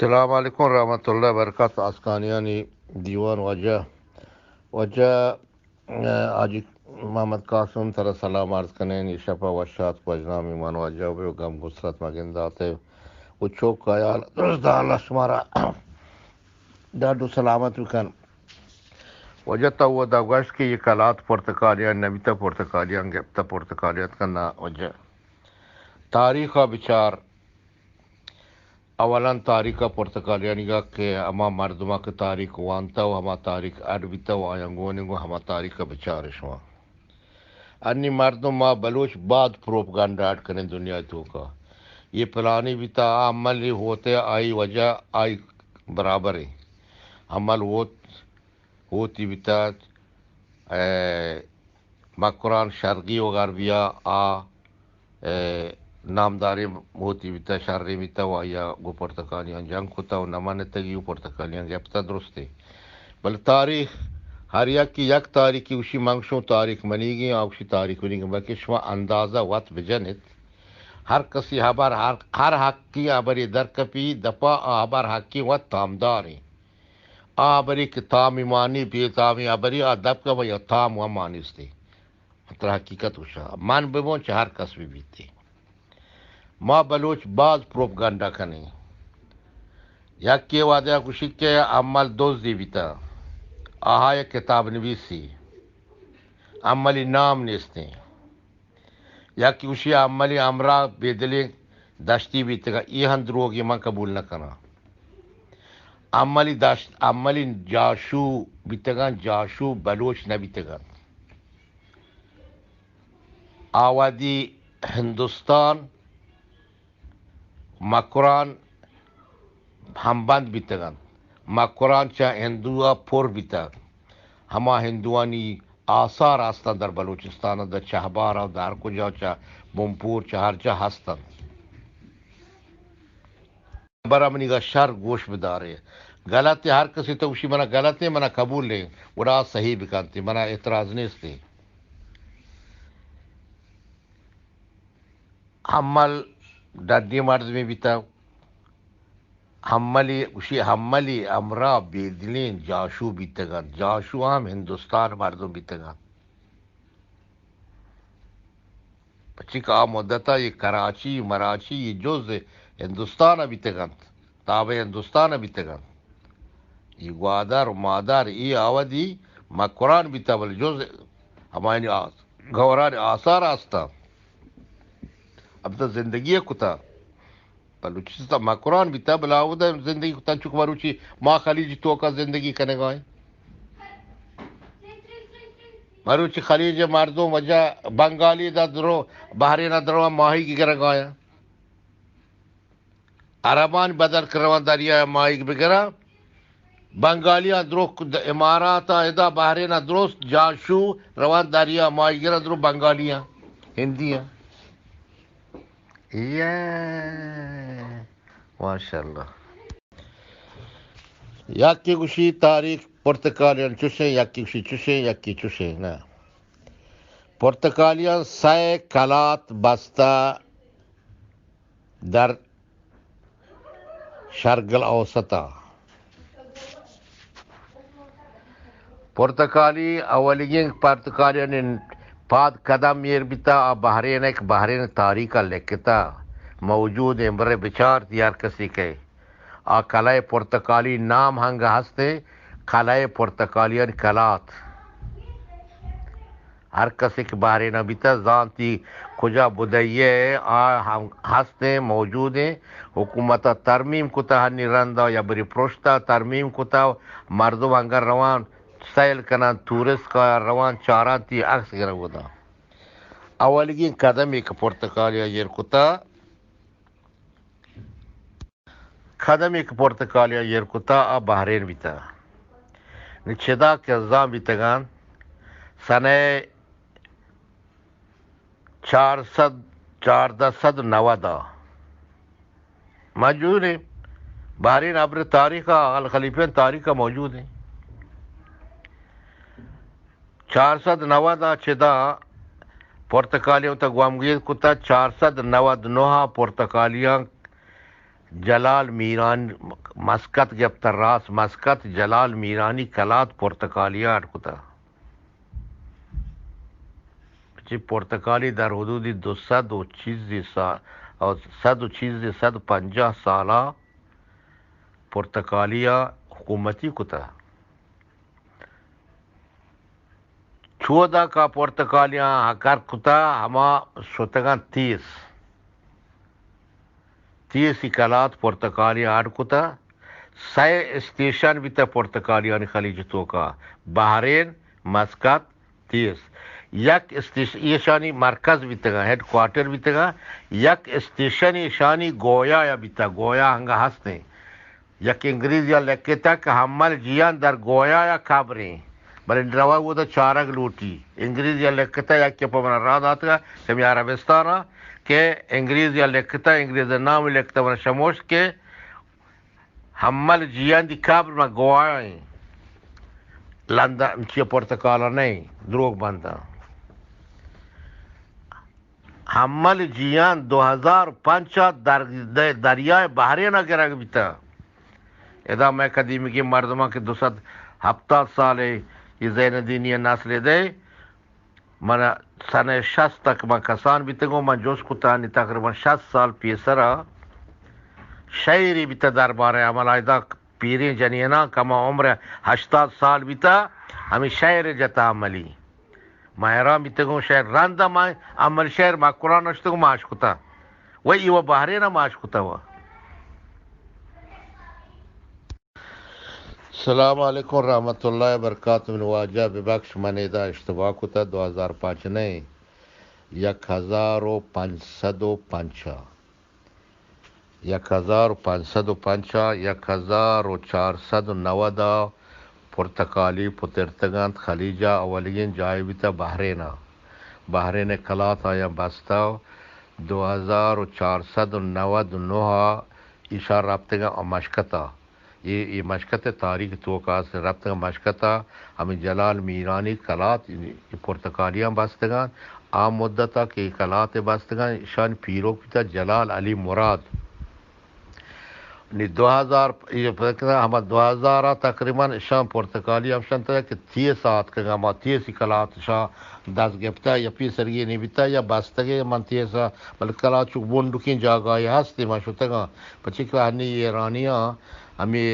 السلام علیکم رحمت اللہ وبرکاتہ۔ آسکانیانی دیوان واجہ، واجہ، ء، حاجی محمد قاسم، ترا سلام عرض کنیں۔ اے شپ ء وش آتک، وژنام ایمان واجہ بے و گم گسرت مگندات ء و چوک خیال درست اللہ شمارا ڈاڈو سلامت بکن۔ واجہ تو ودا گوشت کہ یہ کلات پرتکالیاں نبیتا، پرتکالیاں گپتا، پرتکالیاں کنا۔ واجہ تاریخ ء بچار، اولاً تاریخ ء پرتکالیانیگا کہ ہما مردماں کہ تاریخ وانتا و ہما تاریخ اڈ بیتا و آیاں گون گوں ہما تاریخ ء بچار شما۔ انی مردم ما بلوچ باز پروپگنڈا اڈ کنیں دنیا توکا۔ یہ پلانی بیتا، آ عملی ہوتے، آئی وجہ آئی برابر ہیں۔ عمل ہوت ہوتی بیتا، اے، مکران شرقی و غربیا آ، اے، نامداریں ہوتی بیتا، شریں بیتا و آیا گو پرتکالیاں جنگ کتا و نمانتگی و پرتکالیاں گپتا، درستے۔ بل تاریخ، ہر یکی یک تاریخی گوشی منگشوں تاریخ منیگیں، آ گوشی تاریخ منیگیں، بلکہ شما اندازہ وت بجنت۔ ہر کسی ہبر، ہر، ہر حقی ہبری درکپی دپا، آ ہبر حقی وت تامداریں۔ آ ہبرے کہ تامی مانی، بے تامی ہبرے، آ دپ کپا یا تام و مانیستے۔ ترا حقیقت گوشاں۔ من ببوں چہ ہر کس بہ بیتے۔ ما بلوچ باز پروپگنڈا کنیں۔ یکے وہدے گوشی کہ عمل دزدی بیتا۔ آہا یک کتاب نویسی۔ عملی نام نیستیں۔ یکے گوشی عملی ہمراہ بے دلیں دشتی بیتگاں، اے ہم دروگے من قبول نہ کناں۔ عملی دشت، عملی جاشو بیتگاں، جاشو بلوچ نہ بیتگاں۔ آوادی ہندوستان مکران ہمبند بیتگ انت۔ مکران چہ ہندو ء پر بیتگ۔ ہما ہندوانی آثار ہستاں در بلوچستان ء، در چہبار ء، در ہر کجا، چہ بنپور، چہ ہر جا ہست انت۔ برا منی گا شر گوش بدارے۔ غلط ہے، ہر کسی تو گوشی منا غلط ہے، منا قبول ہے، گڑا صحیح بکنتی، منا اعتراض نیستی۔ حمل ڈڈی مردمی بیتگ۔ حملی، گوشی حملی ہمراہ بے دلیں جاشو بیتگ انت۔ جاشو ہم ہندوستان مردم بیتگ انت۔ پچی کہ آ مدتا یہ کراچی، مراچی، یہ جز ہندوستان بیتگ انت۔ تابع ہندوستان بیتگ انت۔ یہ گوادر و مادر، یہ آودی مکران بیتا، بل جز ہمایانی آ-، گورانی آثار ہستا۔ اب تو زندگی کتا۔ بلوچستان مکران بیتا، بلا اودا زندگی کتا، چونکہ مروچی ما خلیج توکا زندگی کنگا ہیں۔ مروچی خلیج مردم وجہ بنگالی دا درو، بحرین درو ماہی کی گرگا ہیں۔ عربان بدل کر روان دریا ماہی بگرا۔ بنگالیاں درست امارات ء ادا بحرین ء درست جاشو روان دریا ماہیگر ء درست بنگالیاں ہندیاں۔ یہ ماشاءاللہ۔ یکی گوشی تاریخ پرتکالیان چوشیں، یکی گوشی چوشیں، یکی چوشیں۔ نہ، پرتکالیان سئے کلات بستہ در شرق الاوسط ء۔ پرتکالی اولیگیں پرتکالیانی پاد قدم ایر بیتا، آ بحرین ء کہ بحرین تاریخ ء لکھتا موجود ہیں، برے بچار تی ہر کسی کہ آ قلعہ پرتکالی نام ہنگ ہستے، قلعہ پرتکالیان کلات۔ ہر کسی کہ بحرین ء بیتہ زانتی کجا بدئیے، آ ہم ہستیں، موجودیں۔ حکومت ء ترمیم کتہ، ہنی رندا یا بری پرشتہ ترمیم کتہ، مردم انگر روان سیل کنن، تورسٹ کا روان چاران تی عکس گرہ ودا۔ اولیگین قدمی کہ پرتکالی ء ایر کتہ، قدمی کہ پرتکالی ء ایر کتہ، آ بحرین بیتہ۔ نی چدا کہ زان بیتگان سنہ چار سد، چاردہ سد نود ء موجود ہیں۔ بحرین ابر تاریخ ء، الخلیفین تاریخ ء موجود ہیں۔ چار سد نود ء چدا پرتکالیاں تہ گوامگیج کتہ، چار سد نود نہ ء پرتکالیاں جلال میران مسقط گپتہ، راست مسقط، جلال میرانی کلات پرتگالیاں اڈ کتہ۔ چی پرتگالی در حدود دو سد و چیزی سال، او صد و چیزی، صد و پنجاہ سالا پرتگالیا حکومتی کتہ۔ چودا کا پرتگالیاں اڈ کتہ، ہما شتگاں تیس۔ تیسی کلات پرتگالیاں اڈ کتہ۔ سئے اسٹیشن بیتہ پرتگالیانی خلیج توکا، بحرین، مسقط، تیس۔ یک اسٹیش-، ایشانی مرکز بیتگاں، ہیڈ کوارٹر بیتگاں۔ یک اسٹیشن ایشانی گویا یا بیتہ، گویا ہنگا ہستیں۔ یک انگریزی ءَ لکھتہ کہ حمل جیان در گویا یا قبریں، بلے روا ودا چارگ لوٹی۔ انگریزی ءَ لکھتہ، یکے پہ من راہ داتگا، چمی عربستان ءَ، کہ انگریزی ءَ لکھتہ، انگریز نام لکھتہ، من شموشت کہ حمل جیان دی قبر من گوایا ایں۔ لندن چی پرتگال ءَ نہیں، دروگ بنداں۔ حمل جیان دو ہزار پنچ ءَ در-، دریائے بحرین ءَ گرگ بیتہ۔ ادا مئے قدیمگیں مردماں کہ دو سد ہپتاد سال ءَ یہ زین الدینی نسل دے، من سنہ شست تک من کسان بیتگوں، من جست کتہ، انی تقریباً شست سال پیسرا شعری بیتہ دربارہ حمل، ادا پیریں جنیناں کما عمر ہشتاد سال بیتہ، ہمے شعر جتہ حملی۔ من حیران بیتگوں، شعر رندا من حمل شعر مکران نشتگوں، من اشکتہ۔ و ای و بحرین ءَ من اشکتہ و۔ السلام علیکم رحمت اللہ وبرکاتہ۔ من واجہ ببخش، من ادا اشتباہ کتہ، دو ہزار پنچ نہیں، یک ہزار و پنچ سد و پنچ ءَ۔ یک ہزار و پنچ سد و پنچ ءَ، یک ہزار و چار سد و نود ءَ پرتگالی پترتگ انت خلیج ءَ، اولیگیں جاہے بیتہ بحرین ءَ۔ بحرین ءِ کلات آیاں بستہ، دو ہزار و چار سد و نود و نہ ءَ ایشاں رپتگ انت مسقط ءَ۔ اے، اے مسقط ءِ تاریخ توکا است، رپتگ مسقط ءَ، ہمے جلال میرانی کلات، اے پرتگالیاں بستگ انت۔ آ مدت ءَ کہ اے کلات ءَ بستگ انت، ایشانی پیروک بیتہ جلال علی مراد۔ نی دو ہزار، اے پتہ ہما دو ہزار ءَ تقریباً ایشاں پرتگالی ہمشنت کہ تیس آتکگ، ہما تیسی کلات ایشاں دست گپتہ یا پیسرگی نی بیتہ یا بستگے من تیس ءَ، بلے کلات چک بنڈکیں جاگاہے ہستی من شتگاں۔ پچے کہ ہنی ایرانیاں ہمے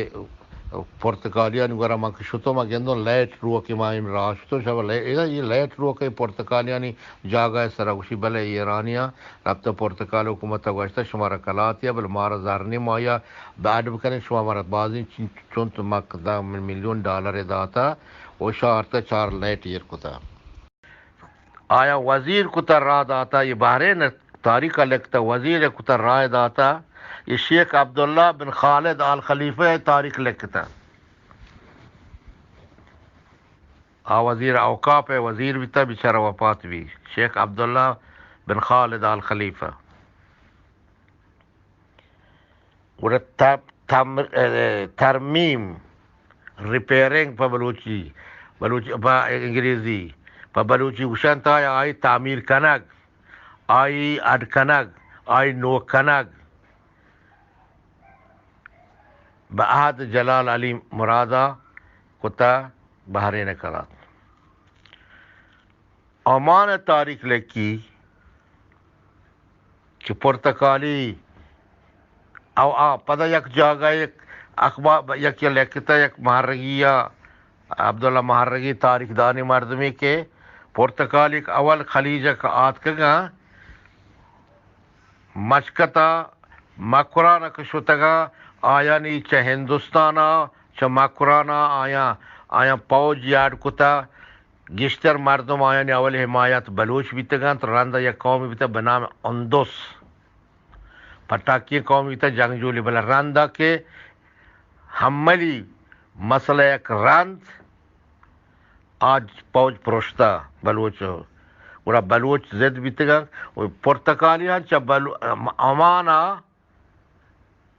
پرتگالیانی گورا من کہ شتوں، من گندوں لائٹ روکے، من ایم راہ شتوں، شب لائٹ، اے لائٹ روکے پرتگالیانی جاگہ سرا گوشی، بلے ایرانیاں رپتہ پرتگال حکومت ءَ گوشتہ، شمارا کلات یا، بلے مارا زر نی، ما یا بیڈ بکنیں، شما مارا بازیں چن-، چنت مک دہ میلیون ڈالر داتہ و شارتہ چار لائٹ ایر کتہ۔ آیا وزیر کتہ راہ داتہ، یہ بحرین تاریخ لکھتہ، وزیر کتہ راہ داتہ، یہ شیخ عبداللہ بن خالد آل خلیفہ تاریخ لکھتہ۔ آ وزیر اوقاف ءِ وزیر بیتہ، بیچارہ وفات بی، شیخ عبداللہ بن خالد آل خلیفہ۔ گڑا تب-، تم-، اے، ترمیم، ریپیئرنگ پہ بلوچی، بلوچی، پہ انگریزی، پہ بلوچی گوشنت آئی، آئی تعمیر کنگ، آئی اڈ کنگ، آئی نوک کنگ۔ بہ عہد جلال علی مرادا کتہ بحرین کلات۔ عمان تاریخ لکی کہ پرتگالی او آ پدا یک جاگہ یک اخبار یک لکتہ یک مہرگی یا عبداللہ مہرگی تاریخ دانی مردمی کہ پرتگالی اول خلیج آتکگاں مسقط ءَ مکران ءَ کہ شتگاں، آیانی چہ ہندوستان ءَ، چہ مکران ءَ آیاں، آیاں پوج یاد کتہ۔ گیشتر مردم آیانی اول حمایت بلوچ بیتگ انت۔ رند ءَ یک قومے بیتہ بہ نام اندس، پٹاکی قومے بیتہ جنگجولی، بلے رند ءَ کہ حملی مسئلہ یک رند آ پوج پروشتہ بلوچ، گڑا بلوچ ضد بیتگ انت۔ و پرتگالیاں چہ بلو-، عمان ءَ،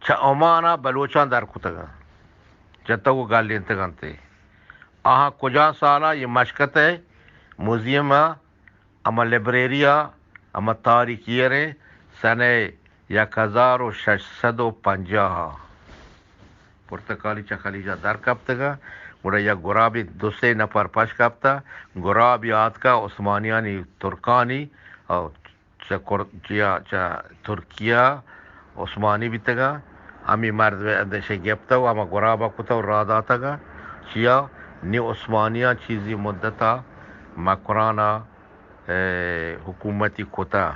چہ عمان ءَ بلوچاں در کتگ انت، جتگ و گلینتگ انت۔ آہاں کجام سال ءَ؟ یہ مسقط ءِ موزیم ءَ، ہما لائبریری ءَ، ہما تاریخی ءَ سنہ یک ہزار و شش سد و پنجاہ ءَ پرتگالی چہ خلیج ءَ در کپتگ ءَ، گڑا یک گرابے دو سے نفر پش کپت ءَ، گرابے آتک ءَ عثمانیانی، ترکانی، او چہ کر-، چیا، چہ ترکیہ عثمانی بیتگ ءَ، ہمے مرد اندشہ گپت ءَ ہما گراب ءَ کت ءَ راہ داتگ ءَ، چیا نی عثمانیاں چیزی مدت ءَ مکران ءَ، اے، حکومتی کت ءَ۔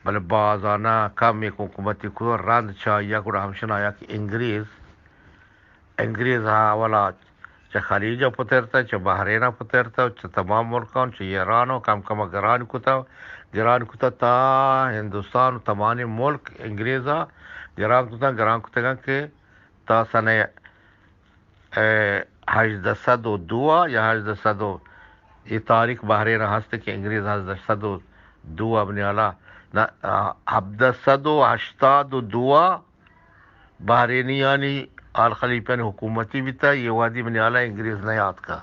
بلے بازانہ کم یک حکومتی کو رند چاہیا گڑا ہمشنا یک انگریز، انگریز ہا اولا چہ خلیج ءَ پترتا، چہ بحرین ءَ پترتا، چہ تمام ملکان، چہ ایران ءَ کم کم گران کتا، گران کتا تا ہندوستان و تمامی ملک انگریز ءَ گران کتا، گران کتگاں کہ تا سنہ اے، ہژدہ سد و دو یا ہژدہ سد و، اے تاریخ بحرین ءَ ہست کہ انگریز ہژدہ سد و دو ءَ بنیالا، نہ، آ، ہبدہ سد و ہشتاد و دو ءَ بحرینیانی آل خلیفیانی حکومتی بیتا، یہ وادی بنیالا انگریز نہ یاتکا،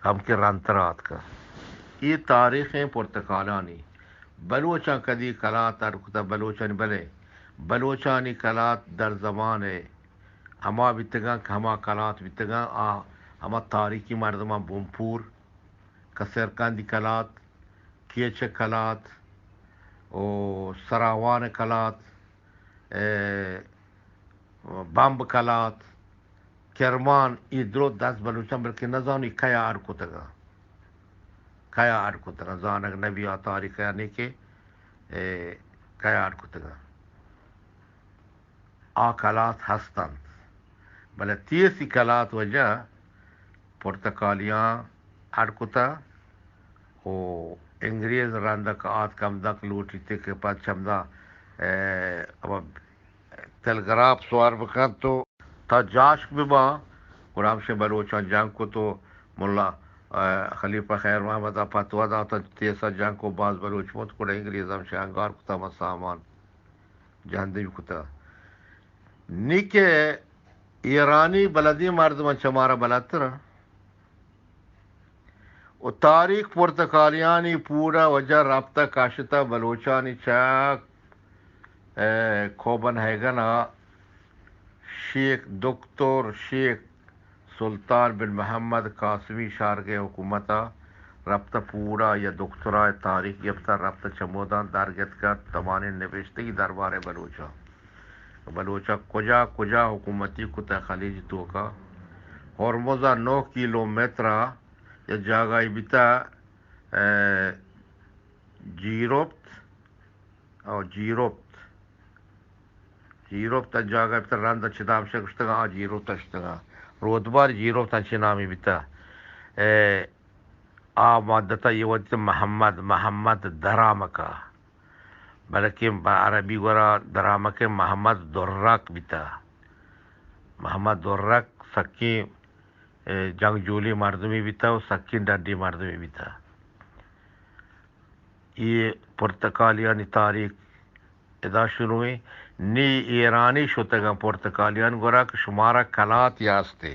ہم کہ رنتر آتکا۔ یہ تاریخ ہیں پرتکالانی۔ بلوچاں کدی کلات اڈ کتا بلوچانی، بلے بلوچانی کلات در زمان ہما بیتگاں کہ ہما کلات بیتگاں، آ ہما تاریخی مردماں بنپور، کسرکندی کلات، کیچ کلات، او سراوان کلات، اے، بمب کلات، کرمان، ای درو دست بلوچاں بلکہ نزانی کیا اڈ کتگاں۔ کیا اڈ کتگاں۔ زانگ نبی آ تاریخ یعنی کہ، اے، کیا اڈ کتگاں۔ آ کلات ہست انت، بلے تیسی کلات وجہ پرتکالیاں اڈ کتا و انگریز رندک آتک ہمدک لوٹیتے کہ پد چمدا، اے، ہما تلگراف سوار بکنت و تا جاشک بباں، گڑا ہمشیں بلوچاں جنگ کت و ملا، اے، خلیفہ خیر محمد ءَ فتویٰ داتاں، تیسا جنگ کو باز بلوچ مت، گڑا انگریز ہمشیں انگار کتا ہما سامان۔ جہندی کتا۔ نی کہ ایرانی بلدی مردماں چہ مارا بلدتر انت۔ و تاریخ پرتکالیانی پورا وجہ رپتہ کشتہ بلوچانی چہ، اے، کوپن ہیگن ءَ شیخ دکتر شیخ سلطان بن محمد قاسمی شارگے حکومت ءَ رپتہ پورا یا دکترا تاریخ گپتہ رپتہ چموداں در گتکہ تمانیں نبشتگی دربارے بلوچاں۔ بلوچاں کجا کجا حکومتی کتہ خلیج توکا، ہرمز ءَ نو کیلومتر ءَ یا جاگائی بیتہ، اے، جیروپت، او جیروپت۔ جیروپت ءَ جاگہ بیتہ، رند ءَ چدا ہمشہ گوشتگاں، آ جیروپت ءَ شتگاں۔ رودبار جیروپت انچیں نامی بیتہ۔ اے، آ مدت ءَ یہ وتی محمد، محمد درامک ءَ، بلکہ عربی گورا درامک محمد درک بیتہ۔ محمد درک سکیں، اے، جنگجولی مردمی بیتہ و سکیں ڈڈی مردمی بیتہ۔ اے پرتکالیانی تاریخ ادا شروع ایں۔ نی ایرانی شتگاں پرتکالیان گورا کہ شمارا کلات یاستے۔